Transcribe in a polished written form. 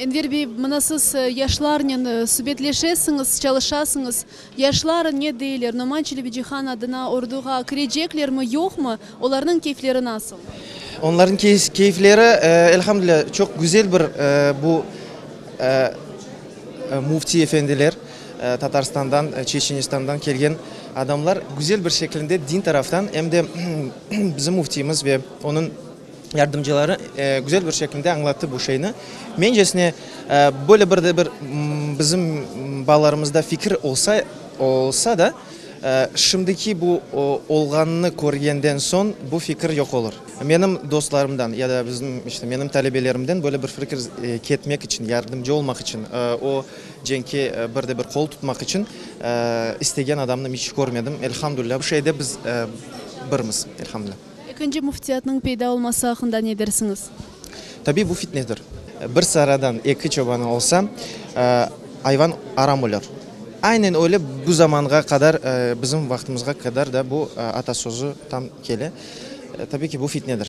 Enver bey, mına siz yaşlarnen subetleşesiñiz, çalışasıñız. Yaşlar ne deyler, Noman Çelebicihan adına orduğa kireceklermi, yoqmı? Olarnıñ keyfleri nasıl? Onlarnıñ keyfleri, elhamdülilâ, çoq güzel bir bu müfti efendiler, Tatarstandan, Çeçenistandan kelgen adamlar güzel bir şekilde din taraftan, em de bizim müftiyimiz ve onıñ yardımcıları güzel bir şekilde añlattı bu şeyni. Mencesine, böyle bir de bir bizim balalarımızda fikir olsa, olsa da, şimdiki bu olğanını körgenden soñ bu fikir yoq olur. Menim dostlarımdan ya da bizim, işte, menim talebelerimden böyle bir fikir ketmek içün, yardımcı olmaq içün, o cenkke bir de bir qol tutmaq içün istegen adamnı iç körmedim. Elhamdülilâ, bu şeyde biz birmiz, elhamdülilâ. Ekinci müftiyatnıñ peyda olması aqqında ne dersiñiz? Tabiy, bu fitnedir. Bir saradan eki çobanı olsa, ayvan aram ölür. Aynen öyle bu zamanğa qadar, bizim vaqtımızğa qadar da bu ata sözü tam kele. Tabiy ki, bu fitnedir.